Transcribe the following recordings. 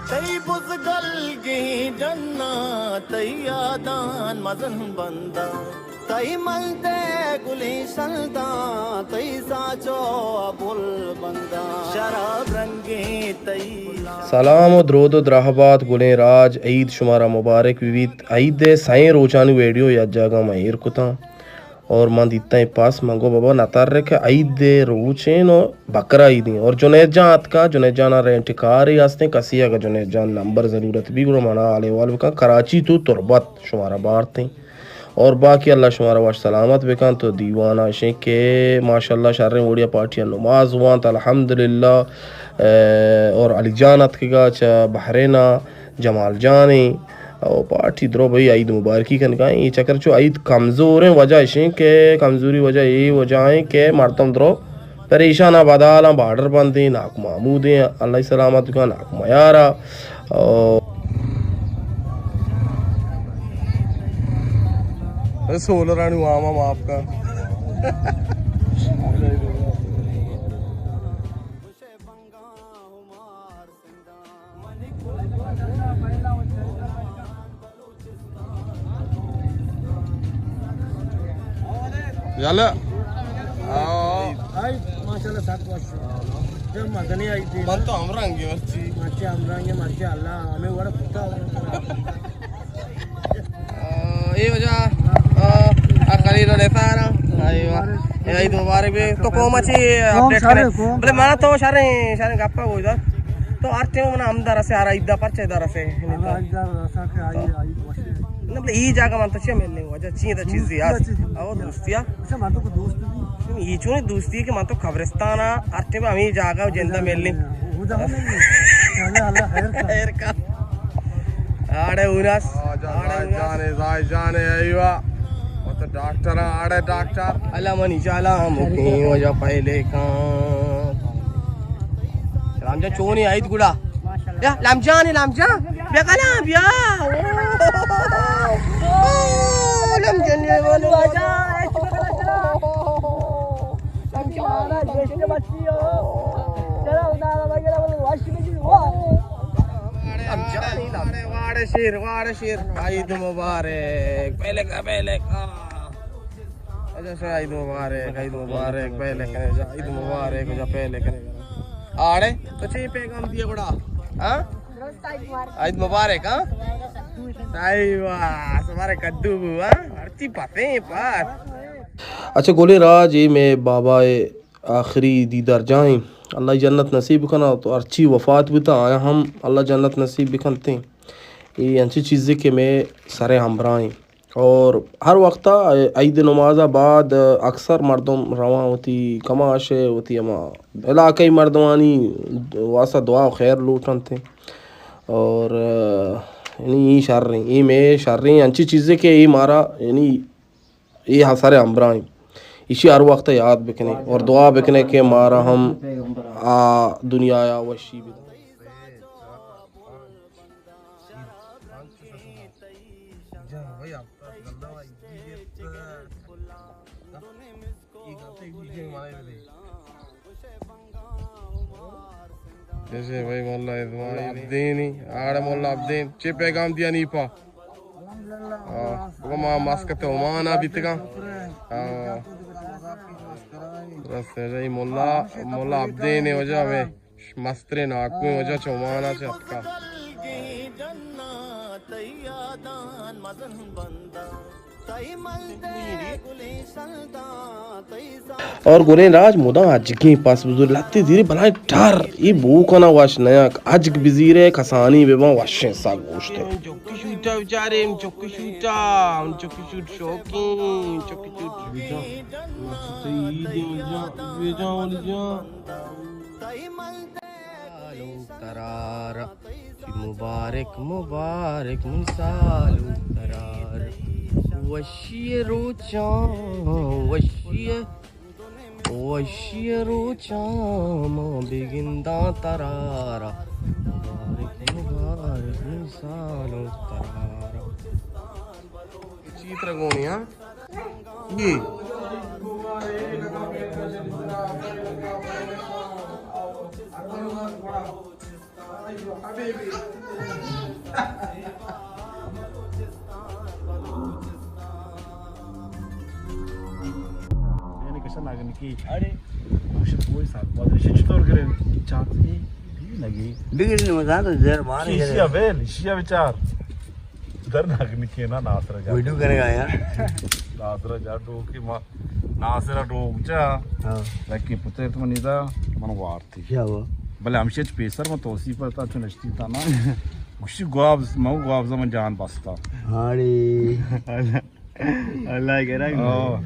تئی بزگلگیں ڈناں، تئی یاداں مزن بنداں، تئی ملدے گلیں شلداں، تئی ساچو ءَ بل بنداں، شراب رنگیں تئی۔ سلام و درود و درہبات گلیں راج، عید شمارا مبارک بہ بیت۔ عید ءِ سئیں روچانی ویڈیو یک جاگہ ما ایر کتاں۔ اور من دیتاں اے پاس، من گو بابا نتر کہ عید ءِ روچ ایں و بکرا عید ایں۔ اور جنید جان اتکا، جنید جان ءَ رینٹ کارے ہستیں، کسی اگہ جنید جان نمبر ضرورت بی گڑا منا حال احوال بکن، کراچی تو تربت شمارا بارتیں۔ اور باقی اللہ شمارا وش سلامت بکن۔ تو دیوان اشیں کہ ماشاءاللہ شریں وڑیا پارٹی نماز وانت الحمدللہ۔ اے، اور علی جان اتکگا چہ بحرین ءَ، جمال جان ایں، او پارٹی درو بھئی عید مبارکی کنگا ایں۔ اے چکر چو عید کمزور ایں، وجہ اشیں کہ کمزوری وجہ اے وجہ ایں کہ مردم درو پریشان ءَ بدال ءَ، بارڈر بند ایں، ناکو محمود ایں، اللہ سلامت بکن، ناکو میار ءَ۔ او سولرانی واما معاف کن۔ یلا۔ آؤ۔ ہائی، ماشاءاللہ، سات وش۔ پھر مزنی آئی تھی۔ من تو ہمرنگ مرچی۔ مرچی ہمرنگ، مرچی اللہ، ہمیں وڑا پتا۔ آ، اے وجہ، آ، آ خلیل و نثار، ایوہ۔ اے عید مبارک بی۔ تو قوم چی اپڈیٹ کرے؟ بلے منا تو شریں، شریں گپا گوش دار۔ تو ہر ٹائم منا ہم در اسے، ہر عید دا پرچے در اسے۔ ہر عید در اسا کہ آئی، آئی وشی۔ نہ، بلے ای جاگہ من تو چی ملنے وجہ چی دا چیزی آ۔ او دوستیا۔ اچھا، من تو کو دوست بھی۔ ای چون دوستی کہ من تو قبرستان آ، ہر ٹائم ہمیں جاگہ و جندہ ملنے۔ خیر کا۔ آڑے اونس، آڑے اونس۔ جانے، زائی جانے، ایوا۔ وہ تو ڈاکٹر ہیں، آڑے ڈاکٹر۔ اللہ منی چالا ہم کہیں وجہ پہلے کان۔ لام جان چونی آئیت گڑا؟ یا، لام جان، لام جان۔ بیا کنا، بیا۔ او، او، لام جان، بیا کنا۔ واڑے، واڑے شیر، واڑے شیر۔ عید مبارک۔ پہلے کا، پہلے کا۔ اچھا، سر، عید مبارک، عید مبارک۔ پہلے کنے جا، عید مبارک، جا پہلے کنے جا۔ آڑے، تو چی پیغام دیا گڑا؟ ہاں؟ عید مبارک، ہاں؟ صحیح واہ، سمارے کدو بو، ہاں؟ ہرچی پتے پار۔ اچھا، گلیں راج، اے مئے بابا ءِ آخری دیدار جاہیں۔ اللہ جنت نصیب کنا، تو ہرچی وفات بوتا، آیا ہم اللہ جنت نصیب بکنتیں۔ اے انچیں چیزے کہ مئے سر ءِ ہمراہیں۔ اور ہر وقتا عید نماز ءَ بعد اکثر مردم رواں وتی کماش ءِ، وتی ہما علاقائی مردمانی واسطہ دعا و خیر لوٹنت۔ اور یعنی اے شریں، اے مئے شریں انچیں چیزے کہ اے مارا یعنی اے سر ءِ ہمراہیں۔ ایشی ہر وقت یاد بکنے اور دعا بکنے کہ مارا ہم آ دنیا ءَ وشی بدنت۔ جیسے بھائی مولا اسماعیل عبدینی، آڑے مولا عبدین، چے پیغام دیا نیپا؟ ہاں، بگو ما مسکت عمان ءَ بیتگاں۔ ہاں۔ درست ہے، جی مولا، مولا عبدین وجہ ہمیں مستریں ناکویں وجہ چہ عمان ءَ چہ اتکا۔ اور گلیں راج مدام اجگیں پس بزور لتے زیرے بلائیں ٹر، ای بو کنا وش نیاک، اجگ بزیرے کسانی بباں وشیں سگ گوشتے۔ چکی شوٹا بچارے، چکی شوٹا، چکی شوٹ شوقین، چکی شوٹ۔ سالو ترارا، مبارک مبارک من سالو ترارا۔ وشی روچاں، وشی، وشی روچاں ما بگنداں ترارا۔ مبارک مبارک من سالو ترارا۔ چی ترا گونی، ہاں؟ یہ۔ یعنی کشا نگنکی۔ اڑے۔ گوشت کوئی سال بعد ریشے چطور کرے؟ چاتی لگی۔ بگڑ نہ مزان تو زیر بار شیشیا بیل، شیشیا بچار۔ در نگنکی نا ناصر جا۔ ویڈیو کرے گا یار۔ ناصر جا ڈوکی ما، ناصر ڈوک جا۔ ہاں۔ لکی پتے تو منی دا، من وارتی۔ کیا ہوا؟ بلے ہمشی چ پیسر من توصیف تا چو نشتی تا نا۔ گوشی گواب، من گواب زمان جان بستا۔ ہاڑی۔ اللہ کرا۔ ہاں۔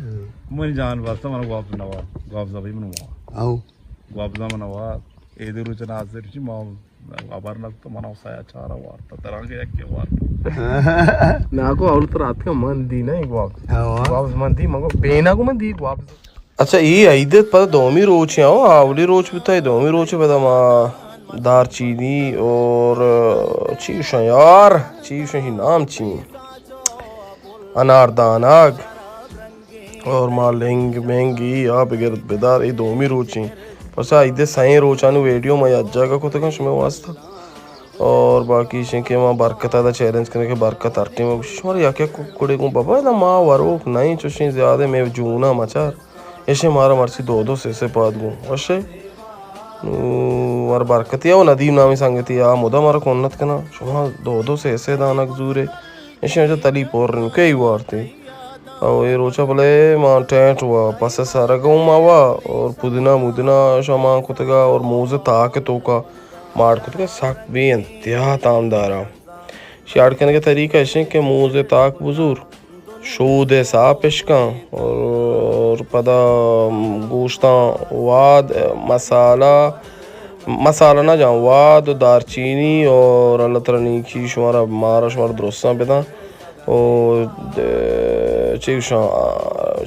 من جان بستا، من گواب نوا، گواب زبی من وا۔ او۔ گواب زمان وا، اے دے روچ ناصر چی ما خبر نہ تو منا سایا چارا وارتا، ترانگے یکی وارتا۔ ناکو اول تر آتکا من دی نا گواب۔ ہاں۔ گواب من دی، من گو بینا کو من دی گواب۔ اچھا، اے عید ء پدا دومی روچ ء، آ، اولی روچ بوتا، اے دومی روچ ء پدا ما دار چینی اور، آ، چی گوشاں یار، چی گوشاں، شی نام چی؟ انار دانگ اور ما لنگ مینگ ای آ بگرد بدار، اے دومی روچ ایں۔ پرچا عید ء سئیں روچانی ویڈیو ما یک جاگہ کتگاں شمئے واسطہ۔ اور باقی ایشیں کہ ما برکت ء دا چیلنج کنیں کہ برکت ہر ٹیم ء گوشی شمارا یک یک ککڑے گوں بابا، ادا ما وروک نئیں، چوشیں زیادہ مئے جون ء مچار۔ ایشیں مارا مرچی دو دو سے سے پاد گوں وشے۔ نوں مارا برکتی ء و ندیم نامی سنگتی آ مدام مارا کنت کناں، شما دو دو سے سے دانگ زورے۔ ایشیں وجہ تلی پر نوں کئی وارتے۔ او اے روچا بلے ما ٹینٹ وا پس سرگ اوں ما وا اور پودنا مودنا شما کتگا اور موز تاک توکا ماڑ کتگ، سک بے انتہا تامدار ء۔ شی اڈ کنگ ء طریقہ اش انت کہ موز ء تاک بزور، شود ء ساپ اش کن اور پدا گوشتاں واد، مسالہ، مسالہ نہ جان، واد و دارچینی اور اللہ تعالی نیکی شمارا، مارا شمارا درستاں بداں۔ او چی گوشاں،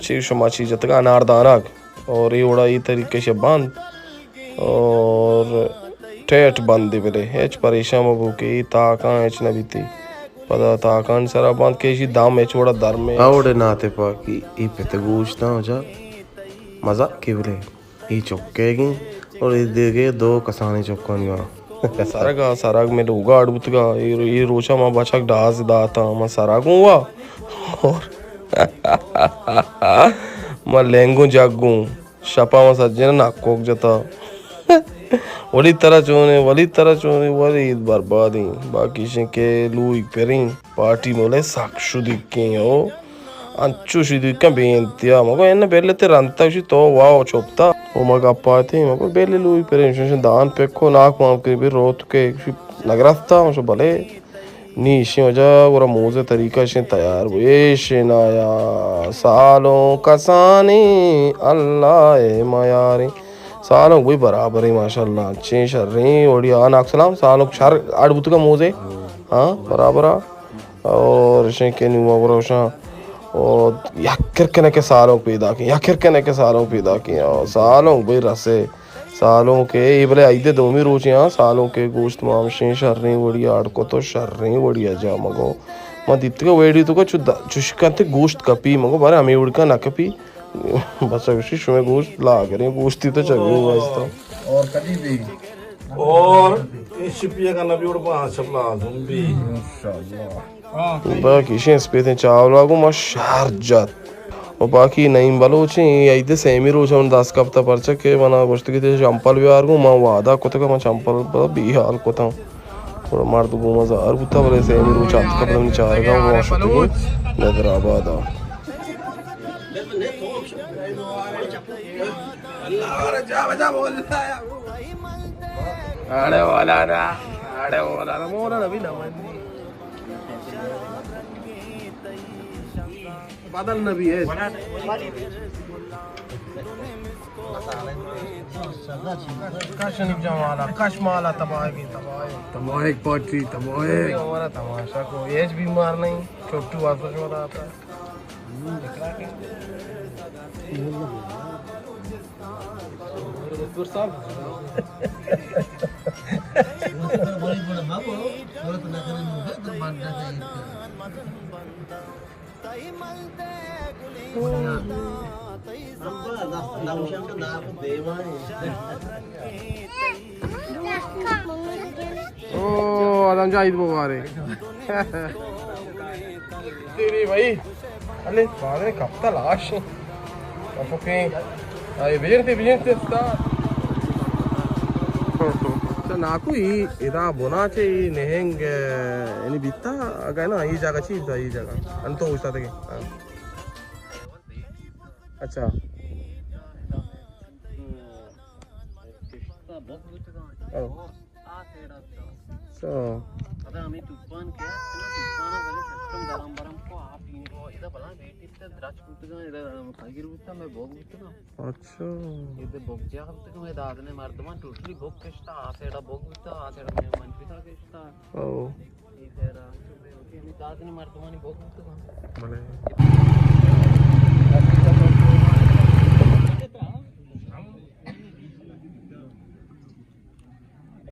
چی گوشاں ما چی جتگ انار دانگ۔ اور اے وڑا اے طریقہ شہ بند اور ٹیٹ بند بلے ہچ پریشان مبو کہ اے تاکاں ہچ نہ بیتی۔ پدا تاکان سرا بند کہ ایشی دم ہچ وڑا در میں۔ اوڑے ناتے پاکی اے پت گوشتاں جا مزہ کے بلے اے چکے گی اور اے دیگے دو کسانی چکانی ہاں۔ سرگ ء، سرگ مئے لوگ ء اڈ بوتگ ء، اے، اے روچ ء ما بچک ڈاز دات ء، ما سرگ اوں وا اور ما لینگوں جگ اوں، شپ ء ما سجین ء نکوک جتا۔ ولی ترا چونے، ولی ترا چونے، ولی عید برباد ایں۔ باقی شیں کہ لوگ پریں۔ پارٹی مولے سک شدیکیں او انچو شدیکاں بے انتہا۔ مگو ان بیل تے رنتا شی تو واو چوپتا۔ او ما گپاتے مگو بیل لوئی پرین شش دان پکو ناک مام کری بی روت کے شی نگرفتا شو بلے۔ نی شی وجہ گورا موزے طریقہ شی تیار بو۔ اے شی نایا سالوں کسانی اللہ میاریں۔ سالوں کوئی برابر ہے ماشاءاللہ۔ چین شریں وڑی آ ناک سلام سالوں شر اڑ بوتگا موزے۔ ہاں برابر آ۔ اور شیں کہ نوں گروشاں اور یک کرکنے کے سالوں پیدا کی، یک کرکنے کے سالوں پیدا کی، اور سالوں بھئی رسے، سالوں کے، اے بلے عید دومی روچے ہاں، سالوں کے گوشت مام شیں شریں وڑی آڑ کو تو شریں وڑی اجا مگو۔ ما دیتگا ویڈیو تو کا چو د-، چوش کنتے گوشت کپی مگو، بارے ہمیں وڑکا نہ کپی۔ بس گوشی شمے گوشت لاگریں گوشتی تو چگو واسطہ۔ اور کدی بھی اور اے شپی کا نبی اڑ پا چپلا زمبی۔ انشاءاللہ۔ باقی شیں سپیتیں چاولا گوں ما شہر جات۔ و باقی نعیم بلوچیں، اے عید سیمی روچ ہم دست کپتا پرچا کہ منا گوشت کہ تے چمپل بیار گوں، ما وعدہ کتگا ما چمپل بی حال کتاں۔ گڑا مرد گوں ما زہر بوتا، بلے سیمی روچ آتکا پدا منی چارگا و ما شتگیں ندر آبادا۔ اڑے مولانا، اڑے مولانا، مولانا بھی نہ مانی۔ بدل نبی ہے۔ کش نبی جمالا، کش مالا تباہ کی تباہ۔ تباہ ایک پارٹی، تباہ ایک۔ ہمارا تماشا کو ایج بیمار نہیں، چھوٹو واسطہ جو رہا تھا۔ دکتر صاحب۔ او آدم جان، عید مبارک. تیری بھائی. الے، بادرے کپتا لاش. افقیں. آئی بجنتے، بجنتے استاد. تو ناکو ای ادا بنا چے ای نہنگ، یعنی بیتا، اگا نا ای جگہ چی بیتا، ای جگہ. انتو استاد کے. ہاں. اچھا. او. اچھا. ادا ہمیں طوفان کیا، طوفان بلے سسٹم گرم برم کو آپ این کو، ادا بلا بیٹی تے درچ بوتگا، ادا کاگیر بوتا، میں بوگ بوتگا. اچھا. ادا بوگ جا بوتگا، میں دادنے مردمان ٹوٹلی بوگ کشتا، آ سیڑا بوگ بوتا، آ سیڑا میں منفی تا کشتا. او. اے سیڑا، میں دادنے مردمانی بوگ بوتگا. بلے.